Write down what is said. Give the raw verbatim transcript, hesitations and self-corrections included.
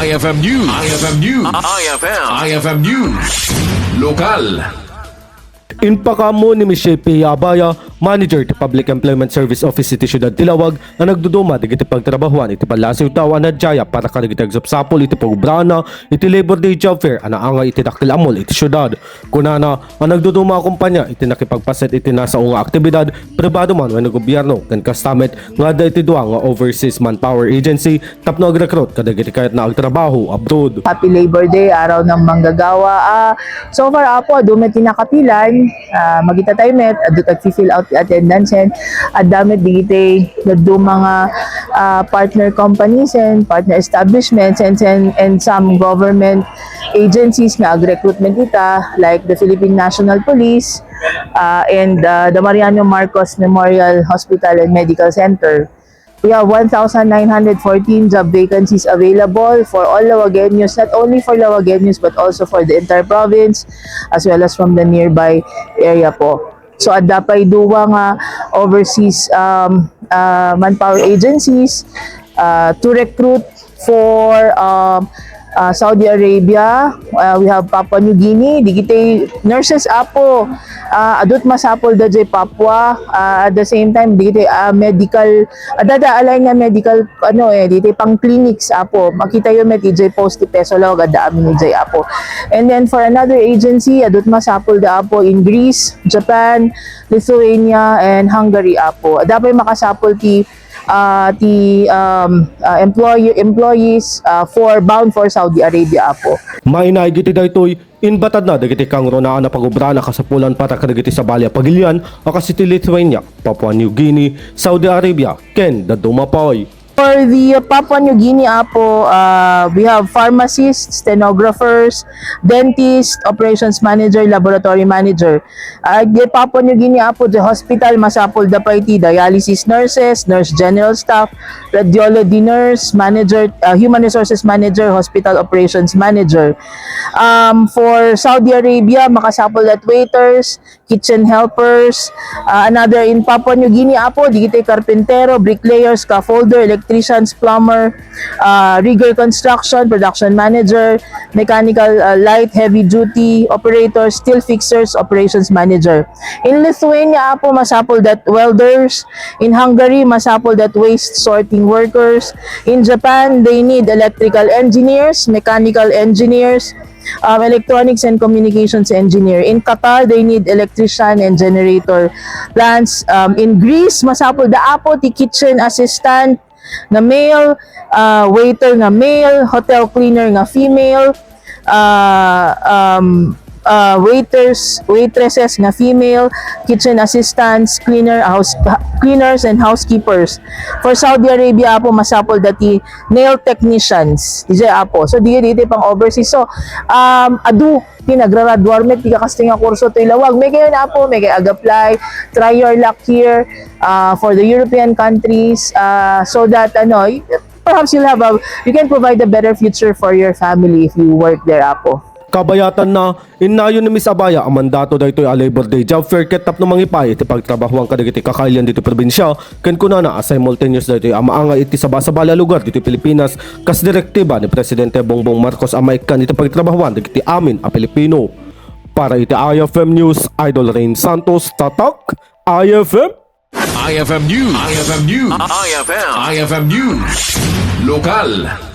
I F M News. I F M News. I F M. I F M News. Lokal. Impakaammo ni Michelle P. Abaya, manager ti Public Employment Service Office iti Siudad ti Laoag, a nagduduma dagiti pagtrabahoan iti ballasiw tao a nadiayap para kadagiti agsapsapul iti pagubraanna iti Labor Day Job Fair a naangay iti dakkel a mall iti siudad. Kunana a nagduduma a kompania iti nakipagpaset iti nasao nga aktibidad, pribado man wenno gobierno, ken kasta met nga adda iti dua nga overseas manpower agency tapno agrekrut kadagiti kayatna agtrabaho abroad. Happy Labor Day, Araw ng Manggagawa. Ah, so far, Apo, adu met ti nakapilan. Ah, magita tayo met, adu tagfi-fill out ti attendance, and adda met digiti dadduma nga, ah, partner companies and partner establishments and, and, and some government agencies nga ag-recruitment ita, like the Philippine National Police, ah, and, ah, the Mariano Marcos Memorial Hospital and Medical Center. We have one thousand nine hundred fourteen job vacancies available for all Laoagueños, not only for Laoagueños but also for the entire province as well as from the nearby area po. So, adda pay dua nga overseas, um, uh, manpower agencies, uh, to recruit for, um, uh, Saudi Arabia. Uh, we have Papua New Guinea. Digiti nurses, Apo, uh, adut masapul da jay Papua. Uh, at the same time, digiti, uh, medical, adda da align nga medical, ano eh, digiti pang clinics, Apo. Makita yo met ijay post ti Peso Laoag, adda amin ijay, Apo. And then for another agency, adut masapul da, Apo, in Greece, Japan, Lithuania, and Hungary, Apo. Adda pay makasapul ti, ah, ti, um, ah, employee, employees, ah, for, bound for Saudi Arabia, Apo. Mainaig iti daytoy, inbatadna dagiti kangrunaan a pagubraan a kasapulan para kadagiti sabali a pagilian a kas iti Lithuania, Papua New Guinea, Saudi Arabia, ken dadduma pay. For the Papua New Guinea, Apo, uh, we have pharmacists, stenographers, dentist, operations manager, laboratory manager. Uh, di Papua New Guinea, Apo, the hospital, masapul da pay ti dialysis nurses, nurse general staff, radiology nurse, manager, uh, human resources manager, hospital operations manager. Um, for Saudi Arabia, makasapul that waiters, kitchen helpers, uh, another in Papua New Guinea, Apo, digiti karpintero, bricklayer, scaffolder, electricians, plumber, uh, rigger construction, production manager, mechanical, uh, light, heavy duty operator, steel fixers, operations manager. In Lithuania, Apo, masapul that welders. In Hungary, masapul that waste sorting workers. In Japan, they need electrical engineers, mechanical engineers, um, electronics and communications engineer. In Qatar, they need electrician and generator plants. Um, in Greece, masapul da, Apo, ti kitchen assistant nga male, uh, waiter nga male, hotel cleaner nga female, uh, um, uh, waiters, waitresses nga female, kitchen assistants, cleaner, house, cleaners and housekeepers. For Saudi Arabia, Apo, masapul da ti nail technicians. Dijay, Apo. So, di, di, di pang overseas. So, um, adu, ti nagragraduar met ti kakasti nga kurso toy Laoag. May kayo na, Apo, may kayo ag-apply, try your luck here, uh, for the European countries, uh, so that, ano, y-, perhaps you'll have a, you can provide a better future for your family if you work there, Apo. Kabayatanna, innayon ni Miss Abaya a mandato daytoy a Labor Day Job Fair ket tapno mangipaay iti pagtrabahoan kadagiti kakailian ditoy probinsia, ken kunana a simultaneous daytoy a maangay iti sabasabali a lugar ditoy Pilipinas, kas direktiba ni Presidente Bongbong Marcos a maikkan iti pagtrabahoan dagiti amin a Pilipino. Para iti I F M News, Idol Rain Santos, Tatak, I F M. I F M News. I F M News. I F M. I F M News. Lokal.